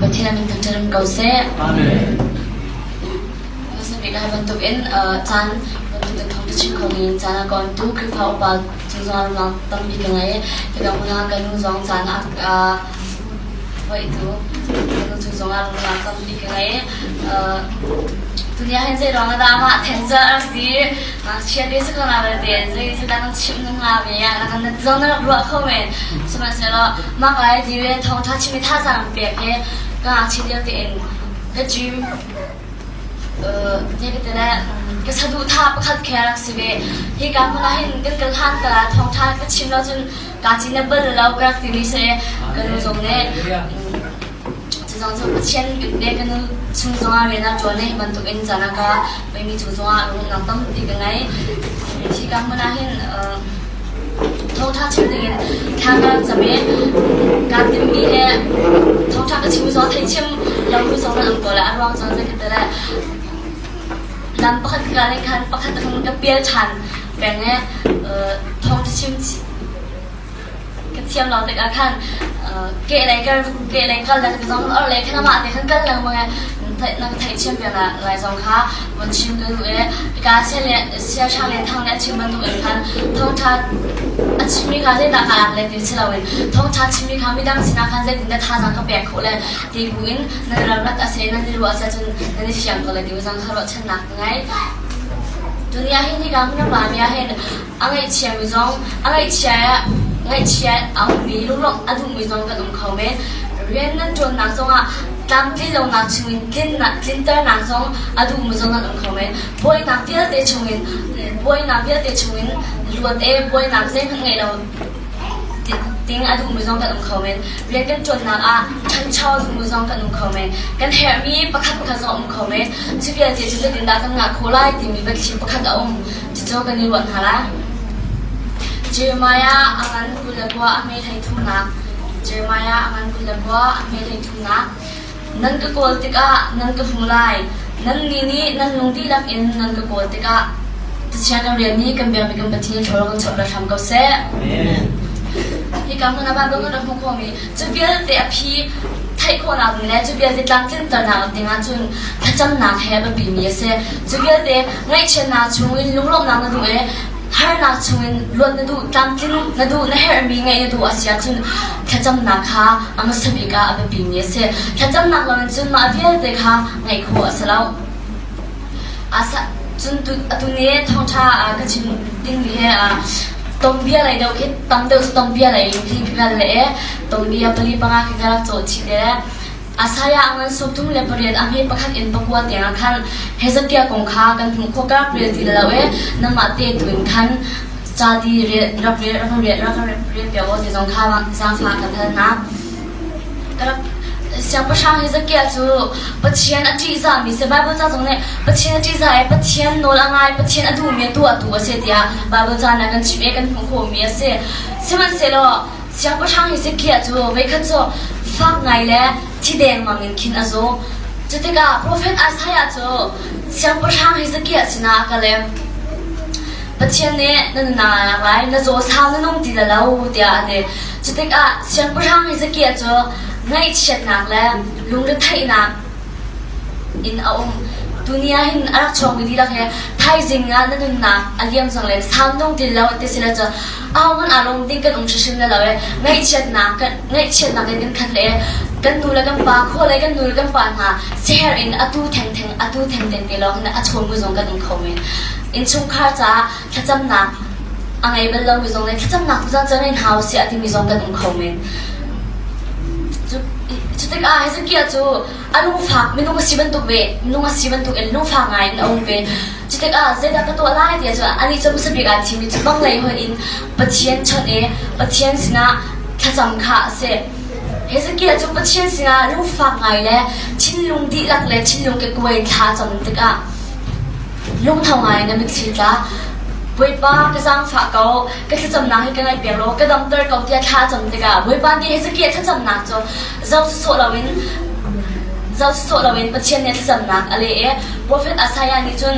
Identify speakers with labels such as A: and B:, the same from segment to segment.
A: Pathian a min thangṭhat um ko seh.
B: Amen.
A: Hmasabik ah bantukin caan bantukin thawngṭha chim kho dingin caan a kawntu Khrihfa upa cung zongah ruang tampi ka ngei. Hika hmun ah ka nu zong caan a voihtu ka nu cung zongah ruang tampi ka ngei. Tuni ah hin zei ruang ah dah amah theng cu a rak ti. Ngakchia te si ko na belte zei cu dah kan chimh na hnga ve ah na kan zong na rak ruah kho men. Sihmanhsehlaw mah ka lai ti ve thawngṭha chim i thazaang pek he ka ngakchia lio tein ka dream ka saduhthah pakhat khi a rak si ve. Hika hmun ah hin kan kal hlan kal ah thawngṭha ka chim lo cun kaa cin na bal lo ka rak timi si. Ka nu zong nih cu zong cu Pathian le ka nu chung zongah rian a ṭuan i hi bantuk in caan a ka peimi cung zongah lungnak tampi ka ngei. Hika hmun ah hin Thawngṭha chim dingin thla ka rak cam i kaa timhmi le thawngṭha ka chimmi zong theithiam lomi zong nan um ko lai. A ruang cu zei ka ti lai, lam pakhat ka kal in khan pakhat khan ka pial ṭhan peng i thawngṭha chim ka thiam lo tikah khan kehlei kal kehlei kal le zong orhlei khan amah te khan kal lengmang i na ka theihthiam piak lai zong kha von chim ka duh i hika siahrang le thang nih a chim bantuk in khan thawngṭha a chimmi kha zeidah ka lak le ti si loin thawngṭha chimmi kha midang sinah khan zeitindah thazaang ka pek khawh le ti buin nan ram rat a si nan i ruah a si ahcun nan i fiang ko le ti zong kha ruahchannak ka ngei. Dunia hin hika hmun a rami ah hin a ngaihchiami zong a ngaihchia ngaihchia a ummi lunglawmh a duhmi zong kan um kho men. Rian nan ṭuannak zongah tlamtlin lonak chungin tlinnak tlinternak zong a duhmi zong nan um kho men. Buainak vialte chungin buainak vialte chungin luat e buainak zeihmanh ngei lo ting a duhmi zong kan um kho men. Rian kan ṭuannak ah ṭhancho a duhmi zong kan um kho men. Kan herhmi pakhat pakhat zong a um kho men. Cu vialte cu zeitindah kan ngah khawh lai timi biathli pakhat a um. Cucu kan i ruah hna lai. Jeremiah a ngan 22 a hme 33nak Jeremiah a ngan 22 a hme 33nak Nan ka kawl tikah nan ka hmu lai. Nan nih nih nan lung dihlak in nan ka kawl tikah Pathian kan rian nih kan biakmi kan Pathian thawl kan chuah hram ko seh. Hika hmun ah Bible kan rak hmuh khawhmi cu vialte a phi theih khawhnak ding le cu vialte tlamtlinternak ding ahcun thlacamnak he a biapimi a si. Cu vialte ngaihchiatnak chungin lunglawmhnak na duh i harnak chungin luat na duh, tlamtlin na duh, na herhmi ngeih na duh a si ahcun thlacamnak kha a hmasa bik ah a biapimi a si. Thlacamnak loin cun mah vialte kha ngeih khawh a si lo. Cun atu ni thawngṭha ka chim dingmi hi tombia lei deuh khi tam deuh cu tombia lei khi ka kal le tombia pali panga khi ka rak cawh chih te. Isaiah a ngan 38 a hme pakhat in pakua tiangah khan Hezekiah kong kha kan hmuh khawh ka rak rel ti lo i nangmah te tu in khan ca ti rak rel rak rel rak rel piak aw ti zong kha zaangfah kan hal hna. Ka rak Siangpahrang Hezekiah cu Pathian a ṭihzahmi si. Baibal ca zong nih Pathian a ṭihzah i Pathian nawl a ngai, Pathian a duhmi a tuahtu a si tiah Baibal ca nih a kan chimh i kan hmuh khawhmi a si. Sihmanhsehlaw Siangpahrang Hezekiah cu voikhat cu fak ngai le thi dengmang in khin a zaw. Cutikah profet Isaiah cu Siangpahrang Hezekiah sinah a kal i Pathian nih na nunnak aa lak lai, na zaw sau na nung ti la lo tiah a ti. Cutikah Siangpahrang Hezekiah cu ngaihchiatnak le lungretheihnak in a um. Tuni ah hin a rak chuakmi dihlak hi thaizing ah na nunnak a liam cang le sau nung ti lo ti si le cu ahohmanh aa lawm ding kan um hrimhrim le lo i ngaihchiatnak kan ngaihchiatnak in kan khat le kan nu le kan pa khua le kan nu le kan pa hna siherh in atu thengtheng atu thengtheng te lawng hin a chawnmi zong kan um kho men. Innchungkhar caah thlacamnak a ngei bal lomi zong le thlacamnak tu cang in hau siah timi zong kan um kho men. Cu tikah Hezekiah cu a lungfak minung a si bantuk ve minung a si bantuk in lungfak ngai in a um ve. Cu tikah zeidah ka tuah lai tiah cu anih cu hmasa bik aa thimmi cu banglei hoih in Pathian chawnh i Pathian sinah thlacam kha a si. Hezekiah cu Pathian sinah lungfak ngai le thinlung dihlak le thinlung kekuai thla cam tikah Lungtho ngai na mitthli tla. Bawipa ka zaangfah ko, ka thlacamnak hi ka ngaihpiak law ka damter ko tiah thla a cam tikah Bawipa nih Hezekiah thlacamnak cu zoh sawsawh loin zoh sawsawh loin Pathian nih thlacamnak a leh i profet Isaiah nih cun.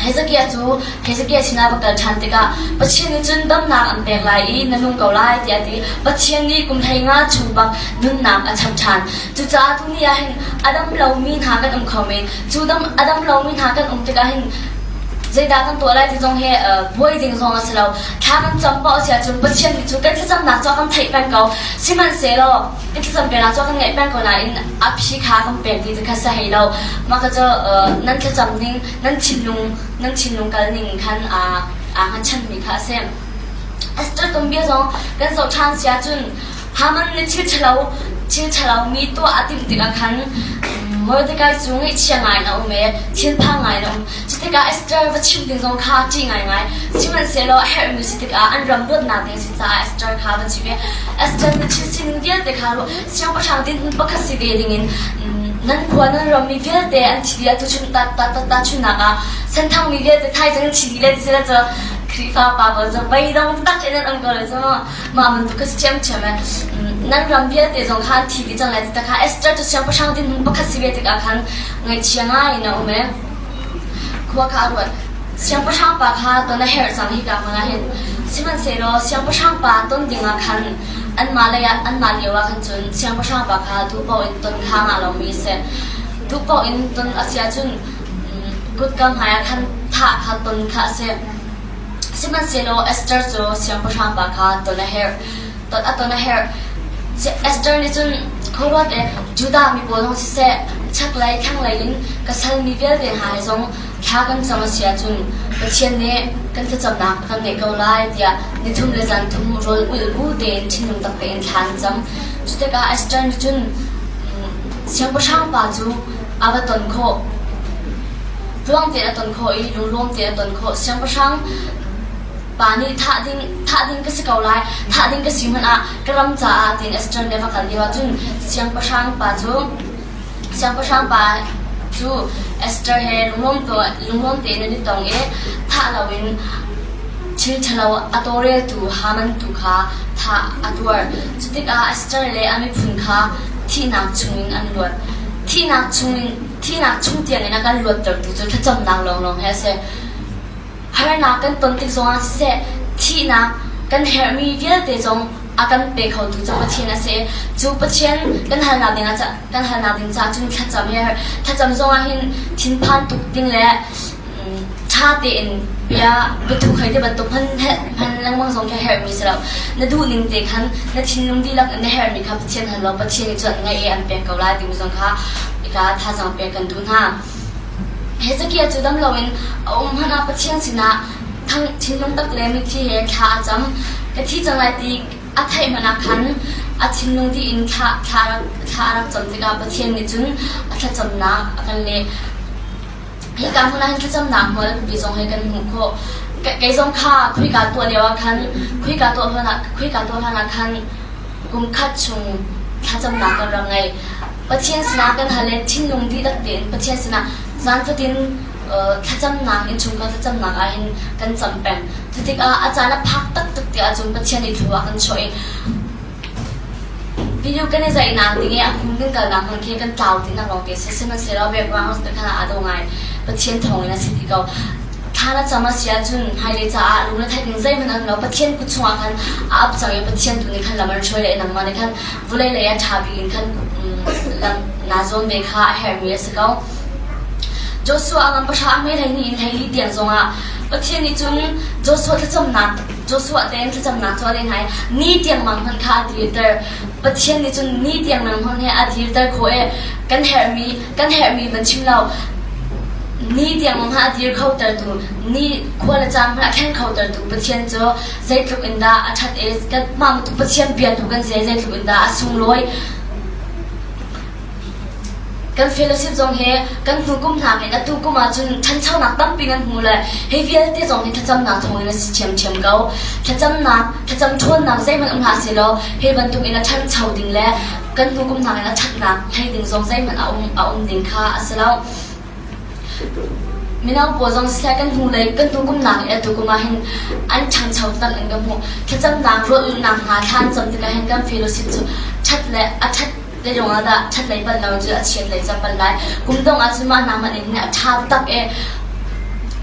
A: Hezekiah cu Hezekiah sinah va kal ṭhan tikah Pathian nih cun damnak an pek lai i na nung ko lai tiah a ti. Pathian nih kum 15 chung bak nunnak a chap ṭhan. Cucaah tuni ah hin a dam lomi hna kan um kho men. Cu dam a dam lomi hna kan um tikah hin zeidah kan tuah lai ti zong hi buai ding zong a si lo. Thla kan cam paoh a si ahcun Pathian nih cu kan thlacamnak cu a kan theih peng ko. Sihmanhsehlaw kan thlacam peng cu a kan ngaih peng ko nain a phi kha kan pek ti kha si hei lo. Mah kha cu nan thlacam ning nan thinlung nan thinlung kal ning khan aa aa chanmi kha a si. Esther tuanbia zong kan zoh ṭhan si ahcun Haman nih thil ṭhalo thil ṭhalo mi tuah a timh tikah khan Mordecai cu ngaihchia ngai in a um i thinphang ngai in a um. Cutikah Esther va chimh ding zong kha a ṭih ngaingai. Sihmanhsehlaw a herhmi si tikah an ram luatnak ding a si caah Esther kha va chimh i Esther nih thil sining vialte kha ruah siangpahrang dinhmun pakhat si ve dingin nan khua nan ram mi vialte an thi dih atu chun ta ta ta ta chunnak ah senthang mi vialte thaizing an thi dih le ti sila cu Khrihfa pa pawl cu beidong tak in an um ko le cu mah bantuk kha si ṭhiamṭhiam e nan ram vialte zong kha an thi dih cang lai ti kha Esther cu siangpahrang dinhmun pakhat si ve tikah khan ngaihchia ngai in a um e khua kha a ruat siangpahrang pa kha ton a herh cang hika hmun ah hin sihmanhsehlaw siangpahrang pa ton dingah khan anmah lei ah anmah lio ah khan cun siangpahrang pa kha duh paoh in ton kha ngah lomi a si. Duh paoh in ton a si ahcun kutka hmaiah khan thah kha ton kha a si. Sihmanhsehlaw Esther cu siangpahrang pa kha ton a herh. Ton a ton a herh. Esther nih cun khuaruat i Judah mi pawl zong siseh, chaklei thlanglei in ka salmi vialte hna he zong thla kan cam a si ahcun Pathian nih kan thlacamnak a kan ngaih ko lai tiah nithum le zanthum rawl ulh bu tein thinlung tak tein thla an cam. Cu tikah Esther nih cun siangpahrang pa cu a va ton khawh. Tluang tein a ton khawh i lunglawm tein a ton khawh. Siangpahrang pa nih thah ding thah ding ka si ko lai, thah ding ka si hmanh ah ka ram caah tiin Esther nih a va kal lio ahcun siangpahrang pa cu Siangpahrang pa cu Esther he lunglawm tein an i tong i thah loin thil ṭhalo a tawlreltu Haman tu kha thah a tuar. Cutikah Esther le a miphun kha thihnak chungin an luat. Thihnak chungin thihnak chung tiangin a kan luattertu cu thlacamnak lawnglawng hi a si. Harnak kan ton tik zongah siseh, thihnak kan herhmi vialte zong a kan pe khotu cu Pathian a si. Cu Pathian kan halnak ding ah kan halnak ding caah cun thlacam hi thlacam zongah hin thinphan tuk ding le ṭha tein bia biathu khei ti bantuk hman hman lengmang zong khi herhmi si lo. Na duh ning te khan na thinlung dihlak in na herhmi kha Pathian hal law Pathian nih cun ngaih i an pek ko lai timi zong kha ika thazaang pek kan duh hna. Hezekiah cu dam loin a um hmanh ah Pathian sinah thinlung tak le mitthli he thla a cam. Ka thi cang lai ti a theih hmanh ah khan a thinlung dih in thla, thla, thla a rak cam tikah Pathian nih cun a thlacamnak a kan leh. Hika hmun ah hin thlacamnak hmual pipi zong hi kan hmuh khawh. Kei zong kha khuika tuah lio ah khan khuika tuah hlan ah khuika tuah hlan ah khan kum khat chung thlacamnak kan rak ngei. Pathian sinah kan hal i thinlung dihlak tein Pathian sinah zan fatin thlacamnak innchungkhar thlacamnak ah hin kan cam peng. Cu tikah a caan a phak taktak ti ahcun Pathian nih thlua a kan chuah i video kan i zaihnak ding i a hmun kan kalnak hmun khi kan tlau tinak lawng te si. Sihmanhsehlaw background te khan aa dawh ngai. Pathian thawng in a si ti ko. Thla na cam a si ahcun hmailei caah lung na theih ding zeihmanh an lo. Pathian kut chungah khan a ap cang i Pathian tu nih khan lam an hruai le nangmah nih khan vawlei lei ah ṭha bik in khan lam naa zawn ve kha a herhmi a si ko. Joshua a ngan pahra a hme 12 in 14 tiang zongah Pathian nih cun Joshua thlacamnak Joshua tein thlacamnak cu a leh hna i ni tiang mang hmanh kha a dirter. Pathian nih cun ni tiang mang hmanh he a dirter khawh i kan herhmi kan herhmi van chim lo ni tiang mang hmanh a dir kho tertu ni khua le caan hmanh a thleng kho tertu Pathian cu zeitluk in dah a ṭhat i kanmah bantuk Pathian biatu kan si zeitluk in dah a sunglawi. Kan fellowship zong hi kan hnu kum hna in atu kum ahcun ṭhanchonak tampi kan hmu le hi vialte zong hi thlacamnak thawngin a si ṭhiamṭhiam ko. Thlacamnak, thlacam ṭhawnnak zeihmanh um hlah seh law hi bantuk in a ṭhancho ding le kan hnu kum hna in a ṭhatnak hlei ding zong zeihmanh a um, a um ding kha a si lo. Mino pawl zong siseh kan hnulei kan hnukumnak in atu kum ah hin an ṭhangcho tak in ka hmuh. Thlacamnak, ruahulhnak hna thla an cam tikah hin kan fellowship cu ṭhat le a ṭhat lei lawng ah dah ṭhat lei panh lo cu a chiat lei cam panh lai. Kum dongh ah cun mah hna hmanh in hin a ṭha tak i.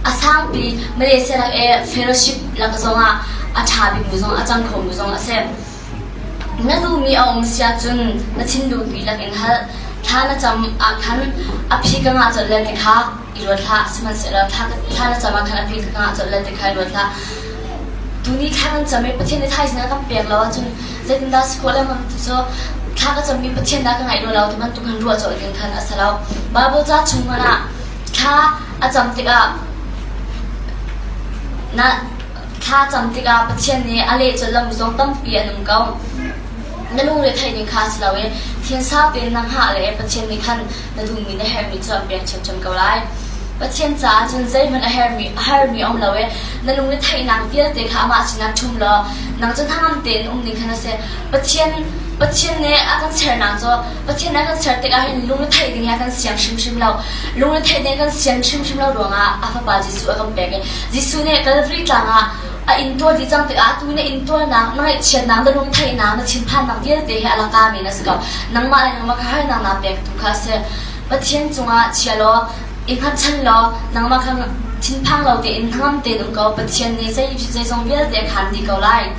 A: A sangpi Malaysia lak i fellowship lak zongah a ṭha bikmi zong a cang khomi zong a si. Na duhmi a um si ahcun na thinlung dihlak in hal. Thla na cam ah khan a phi ka ngah colh le ti kha i ruat hlah. Sihmanhsehlaw thla na cam ah khan a phi ka ngah colh le ti kha i ruat hlah. Tuni thla kan cam i Pathian nih thaizing a kan pek lo ahcun zeitindah si khawh lengmang ti cu thla ka cammi Pathian dah ka ngaih lo ti bantuk khan ruah colh ding khan a si lo. Baibal ca chung hmanh ah thla a cam tikah na thla cam tikah Pathian nih a leh colh lomi zong tampi an um ko. Na lungre theih ning kha a si lo i thinsau tein na hngah le Pathian nih khan na duhmi na herhmi cu an pek ṭhiamṭhiam ko lai. Pathian caah cun zeihmanh a herhmi a harmi a um lo i na lungre theihnak vialte kha amah sinah ṭhum law nang cu hnangam tein um ding khan a si. Pathian Pathian nih a kan sernak cu Pathian a kan ser tikah hin lungretheih ding hi a kan siang hrimhrim lo. Lungretheih ding a kan sian hrimhrim lo ruangah a fapa Jesuh a kan pek i Jesuh nih Calvary tlang ah a intuar dih cang tikah tu na intuarnak, na ngaihchiatnak, na lungtheihnak, na thinphannak vialte hi a laka men a si ko. Nangmah le nangmah kha harnak naa pek tu kha a si. Pathian cungah chia law i hngatchan law nangmah kha thinphang lo tein hnangam tein um ko. Pathian nih zei zeizong vialte a khaan dih ko lai.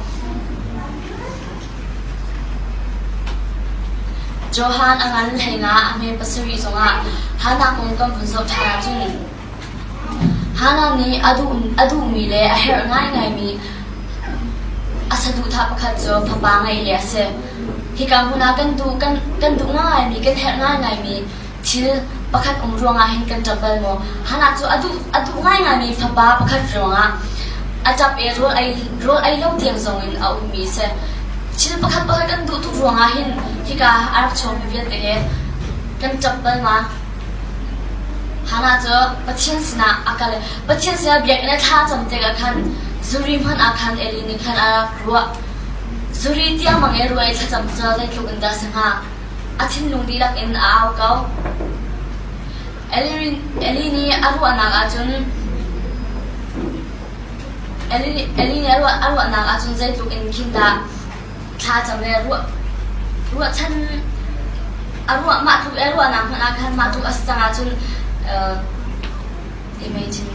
A: Johan a ngan hlei-nga a hme pasarih zongah Hannah kong kan vun zoh ṭhan ahcun Hannah nih a duhmi le a herh ngaingaimi a saduhthah pakhat cu fapa ngeih hi a si. Hika hmun ah kan duh kan duh ngaingaimi, kan herh ngaingaimi thil pakhat um ruangah hin kan ṭap bal maw? Hannah cu a duh a duh ngaingaimi fapa pakhat ruangah a ṭap i rawl ei rawl ei lo tiang zongin a ummi a si. Thil pakhat pakhat kan duh tuk ruangah hin hika a rak chuakmi vialte hi kan ṭap bal ma? Hannah cu Pathian sinah a kal i Pathian sinah biakinn a thla cam tikah khan zuri hmanh ah khan Eli nih khan a rak ruah. Zuri tiangmang i ruah i thlacam cu zeitluk in dah si hnga? A thinlung dihlak in a au ko. Eli nih a ruahnak ahcun Eli nih a ruahnak ahcun zeitluk in khin dah thlacam le ruahchan a ruah mah tluk i a ruahnak hmanh ah khan mah tluk a si cang ahcun imagine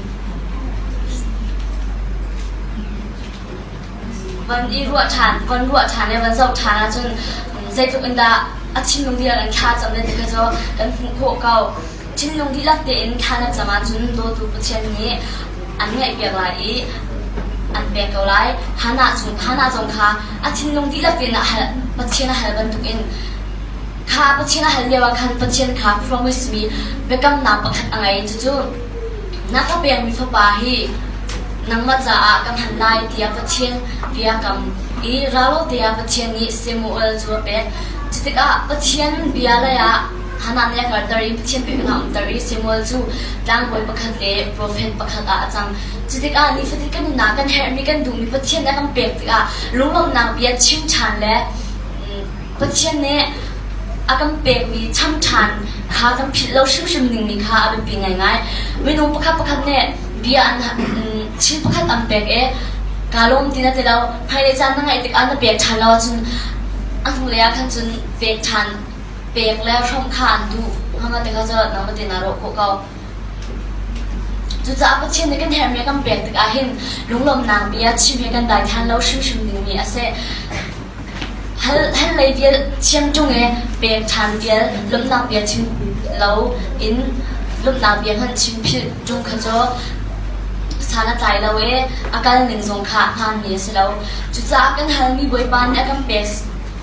A: Van i ruah ṭhan, van ruah ṭhan le van zoh ṭhan ahcun zeitluk in dah a thinlung dihlak in thla cam le ti kha cu kan hmuh khawh ko. Thinlung dihlak tein thla na cam ahcun dawtu Pathian nih an ngaihpiak lai i an pek ko lai. Hannah chung Hannah zong kha a thinlung dihlak tein a hal, Pathian a hal bantukin kha Pathian a hal lio ah khan Pathian kha promise mi biakamnak pakhat a ngei. Cucu Na ka pekmi fapa hi nangmah caah ka hman lai tiah Pathian bia kam i ralo tiah Pathian nih Samuel cu a pek. Cutikah Pathian bia lei ah Hannah nih a karter i Pathian biakinn ah a umter i Samuel cu tlangbawi pakhat le profet pakhat ah a cang. Cutikah nifatin kan nunnak kan herhmi kan duhmi Pathian nih a kan pek tikah lunglawmhnak bia chim ṭhan le Pathian nih a kan pekmi cham ṭhan kha kan philh lo hrimhrim dingmi kha a biapi ngaingai. Minung pakhat pakhat nih bia an thil pakhat an pek i kaa lawm ti na ti lo, hmailei caan na ngaih tikah na pek ṭhan lo ahcun a hnulei ah khan cun pek ṭhan pek le hrawmh kha an duh. Hama te kha cu nangmah te naa rawh khawh ko. Cucaah Pathian nih kan herhmi a kan pek tikah hin lunglawmhnak bia chim hi kan daithlan lo hrimhrim dingmi a si. Hal lei vial thiam ṭung i pek ṭhan vial lawmhnak bia chim lo in lawmhnak bia hmanh chim philh ṭung kha cu san a tlai lo i a kal ning zong kha a hmaanmi a si lo. Cucaah kan halmi Bawipa nih a kan pek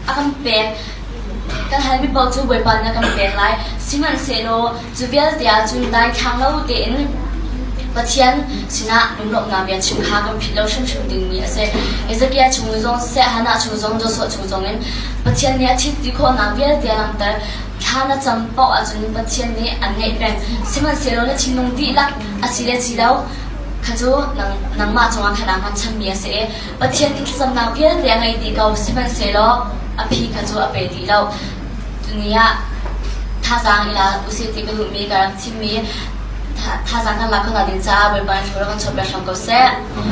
A: a kan pek kan halmi paoh cu Bawipa nih a kan pek lai. Sihmanhsehlaw Cu vialte ah cun daithlang lo tein Pathian sinah lunglawmhnak bia chim kha kan philh lo hrimhrim dingmi a si. Hezekiah chung zong siseh, Hannah chung zong, Joshua chung zong in Pathian nih a thit ti khawhnak vialte a langhter. Thla na cam paoh ahcun Pathian nih an ngeih peng. Sihmanhsehlaw na thinlung dihlak a si le si lo kha cu nangmah cungah khan aa hngatchanmi a si i Pathian nih thlacamnak vialte a ngei dih ko. Sihmanhsehlaw a phi kha cu a pe dih lo. Tuni ah thazaang i la usih ti ka duhmi ka rak thimmi thazaang kan lak khawhnak ding caah Bawipa nih thlawh kan chuahpiak hram ko seh.